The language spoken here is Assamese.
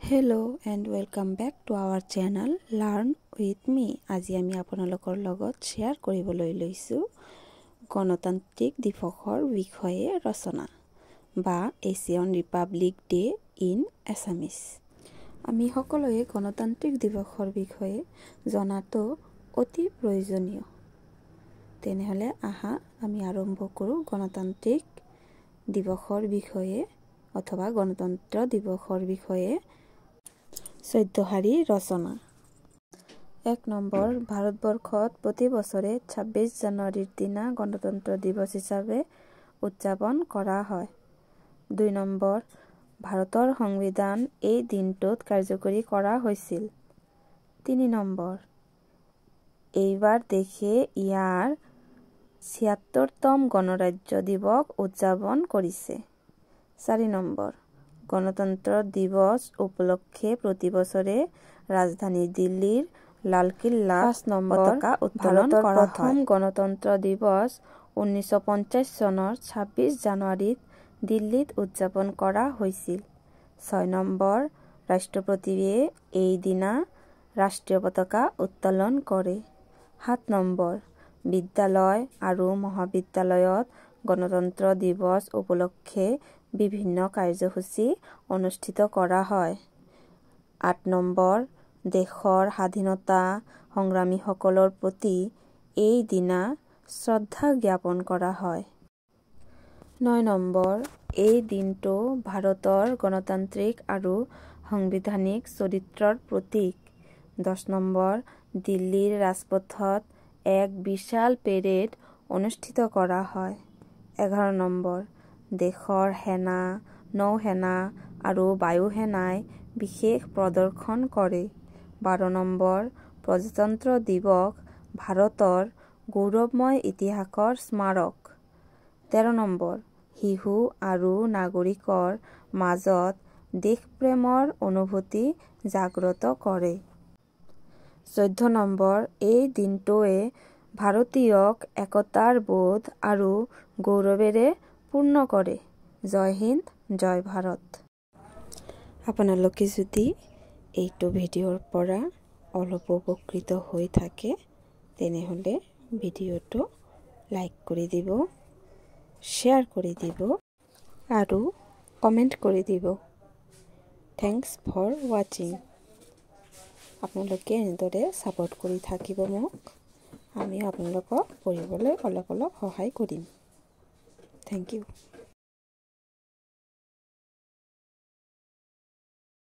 Hello and welcome back to our channel Learn with Me. আজি আমি আপোনালোকৰ লগত শ্বেয়াৰ কৰিবলৈ লৈছোঁ গণতান্ত্ৰিক দিৱসৰ বিষয়ে ৰচনা বা Asian Republic Day in Assamese। আমি সকলোৱে গণতান্ত্ৰিক দিৱসৰ বিষয়ে জনাটো অতি প্ৰয়োজনীয়। তেনেহ'লে আহা, আমি আৰম্ভ কৰোঁ গণতান্ত্ৰিক দিৱসৰ বিষয়ে অথবা গণতন্ত্ৰ দিৱসৰ বিষয়ে 14 শাৰী ৰচনা। 1 নম্বৰ, ভাৰতবৰ্ষত প্ৰতি বছৰে 26 জানুৱাৰীৰ দিনা গণতন্ত্ৰ দিৱস হিচাপে উদযাপন কৰা হয়। 2 নম্বৰ, ভাৰতৰ সংবিধান এই দিনটোত কাৰ্যকৰী কৰা হৈছিল। 3 নম্বৰ, এইবাৰ দেশে ইয়াৰ 76তম গণৰাজ্য দিৱস উদযাপন কৰিছে। 4 নম্বৰ, গণতন্ত্ৰ দিৱস উপলক্ষে প্ৰতি বছৰে ৰাজধানী দিল্লীৰ লালকিল্লাত 5 নম্বৰ, পতাকা উত্তোলন ভাৰতৰ কৰা প্ৰথম হয়। গণতন্ত্ৰ দিৱস 1950 চনৰ 26 জানুৱাৰীত দিল্লীত উদযাপন কৰা হৈছিল। 6 নম্বৰ, ৰাষ্ট্ৰপতিয়ে এইদিনা ৰাষ্ট্ৰীয় পতাকা উত্তোলন কৰে। 7 নম্বৰ, বিদ্যালয় আৰু মহাবিদ্যালয়ত গণতন্ত্ৰ দিৱস উপলক্ষে বিভিন্ন কাৰ্যসূচী অনুষ্ঠিত কৰা হয়। 8 নম্বৰ, দেশৰ স্বাধীনতা সংগ্ৰামীসকলৰ প্ৰতি এই দিনা শ্ৰদ্ধা জ্ঞাপন কৰা হয়। 9 নম্বৰ, এই দিনটো ভাৰতৰ গণতান্ত্ৰিক আৰু সাংবিধানিক চৰিত্ৰৰ প্ৰতীক। 10 নম্বৰ, দিল্লীৰ ৰাজপথত এক বিশাল পেৰেড অনুষ্ঠিত কৰা হয়। 11 নম্বৰ, দেশৰ সেনা, নৌসেনা আৰু বায়ুসেনাই বিশেষ প্ৰদৰ্শন কৰে। 12 নম্বৰ, প্ৰজাতন্ত্ৰ দিৱস ভাৰতৰ গৌৰৱময় ইতিহাসৰ স্মাৰক। 13 নম্বৰ, শিশু আৰু নাগৰিকৰ মাজত দেশপ্ৰেমৰ অনুভূতি জাগ্ৰত কৰে। 14 নম্বৰ, এই দিনটোৱে ভাৰতীয়ক একতাৰ বোধ আৰু গৌৰৱেৰে পূৰ্ণ কৰে। জয় হিন্দ, জয় ভাৰত। আপোনালোকে যদি এইটো ভিডিঅ'ৰ পৰা অলপ উপকৃত হৈ থাকে, তেনেহ'লে ভিডিঅ'টো লাইক কৰি দিব, শ্বেয়াৰ কৰি দিব আৰু কমেণ্ট কৰি দিব। Thanks for watching। আপোনালোকে এনেদৰে ছাপোৰ্ট কৰি থাকিব মোক, আমি আপোনালোকক পঢ়িবলৈ অলপ অলপ সহায় কৰিম। Thank you.